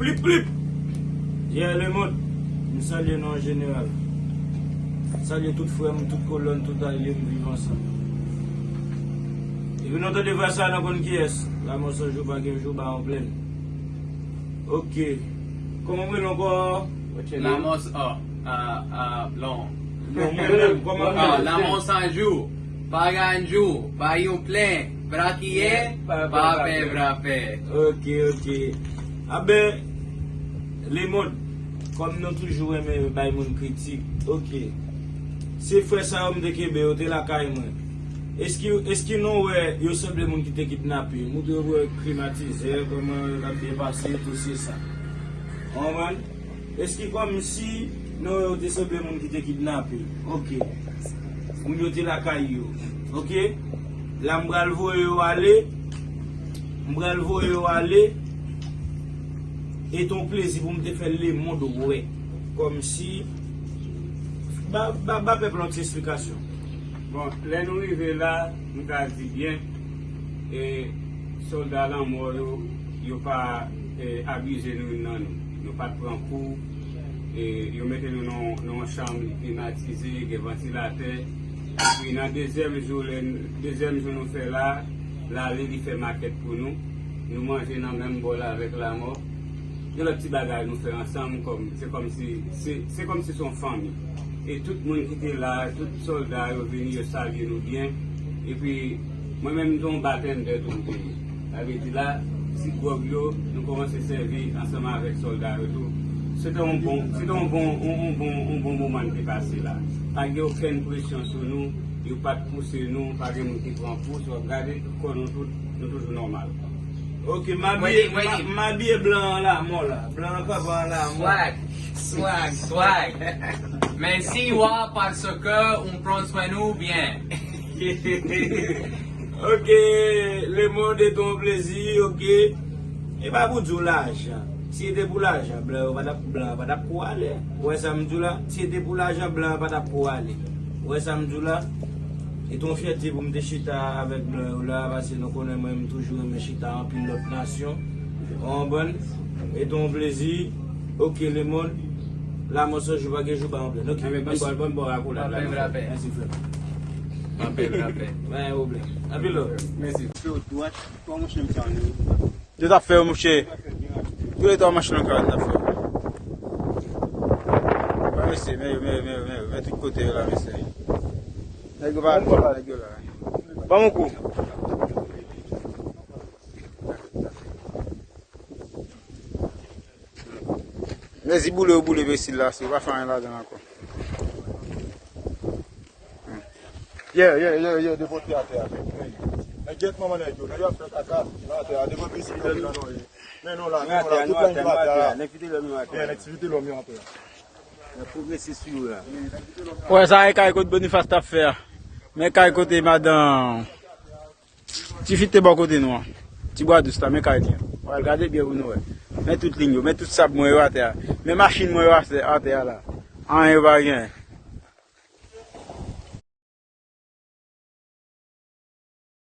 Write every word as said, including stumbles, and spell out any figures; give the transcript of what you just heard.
Plip, plip! Yeah, lemonn, m salye nou an jeneral. M salye tout frè m, tout kolòn, tout alye m, viv ansanm. Epi nou tande vwa sa, nou konn kiyès. Lanmò san jou, pa gen jou, ba yon plèn. Ok. Kòman w rele ankò? Lanmò s-, oh, ah, ah, non. Non, mwen menm, kòman w rele? Lanmò san jou, pa gen jou, pa yon plèn, brakiye, pa pè, pa pè. Ok, ok. Aben, lemonn, kòm nou toujou renmen bay moun kritik, ok. Se frè sa yo m te kenbe, yo te lakay mwen. Eski, eski nou wè yo sanble moun ki te kidnape? M te wè klimatizè, kòman yo t ap byen pase, tout se sa. Ou konprann? Eski kòmsi nou wè yo te sanble moun ki te kidnape? Ok. Moun yo te lakay yo. Ok? La m pral voye yo ale. M pral voye yo ale. E te yon plezi pou m te fè lemonn wè. Kòmsi. Ba, ba, ba pèp la yon ti esplikasyon. Bon, lè nou rive la, m ka di byen, e sòlda lanmò yo, yo pa, e, abize nou youn nan nou. Nou pa t pran kou, e yo mete nou nan, nan yon chanm klimatize, gen vantilatè. Epi nan dezyèm jou, lè n-, dezyèm jou nou fè la, l ale, li fè makèt pou nou. Nou manje nan menm bòl avèk lanmò. Gen lòt ti bagay nou fè ansanm, kòm, se kòmsi, se, se kòmsi se yon fanmi. E tout moun ki te la, tout sòlda yo vini, yo salye nou byen. Epi, mwen menm, m te yon batendè tou m te ye. Sa vle di la, ti gwòg yo, nou kòmanse sèvi ansanm avèk sòlda yo tou. Se te yon bon, se te yon bon, yon, yon bon, yon bon moman n te pase la. Pa gen okenn presyon sou nou, yo pa t pouse nou, pa gen moun ki pran kou, si w ap gade, kò nou tout, nou toujou nòmal. Ok, m abiye, m a-, m abiye blan an lanmò la. Blan an kanpe an lanmò. Swag, swag, swag. Mèsi, wa, paske ou pran swen nou byen. Ok, lemonn, e te yon plezi, ok. E pa pou di w lajan. Si se te pou lajan, blan yo pa t ap, blan yo pa t ap pou ale. Ou wè sa m di w la? Si se te pou lajan, blan yo pa t ap pou ale. Ou wè sa m di w la? E te yon fyète pou m te chita avèk blan yo la, paske nou konnen mwen, m toujou renmen chita anpil lòt nasyon. Ou konprann? E te yon plezi. Ok, lemonn. Lanmò san jou, pa gen jou pa yon plèn. Ok, mèsi. Bon, bon, bon, akoulad la. Mèsi, frè. Anpil rapè. Pa gen pwoblèm. Anpil love. Mèsi. Yo t ap fè yo, monchè. Tou lè twa machin nan karann t ap fè yo. Wè, mesye, men yo, men yo, men yo, men yo, men tout kote yo la, mesye. Nèg yo pa, pa nèg yo la. Ban m yon kou. Mezi boule yo boule enbesil la, si yo pa fè anyen ladan l ankò. Yeah, yeah, yeah, yeah, depote atè a. Men gyèt manman nèg yo, nèg yo ap fè kaka nan atè a, depote enbesil yo nan non. Men non la, men non la, tout nèg yo atè a. Nèg Vitelòm yo atè a. Yeah, nèg Vitelòm yo atè a. Nèg pwogresis yo la. Wè, sa e kay kot Boniface t ap fè a. Men kay kote madan Ti Fit te bò kote nou an. Ti bwa dous la, men kay li an. Pral gade byen pou nou wè. Men tout liy yo, men tout sab mwen yo atè a. Men machin mwen yo atè, atè a la. Anyen yo pa gen.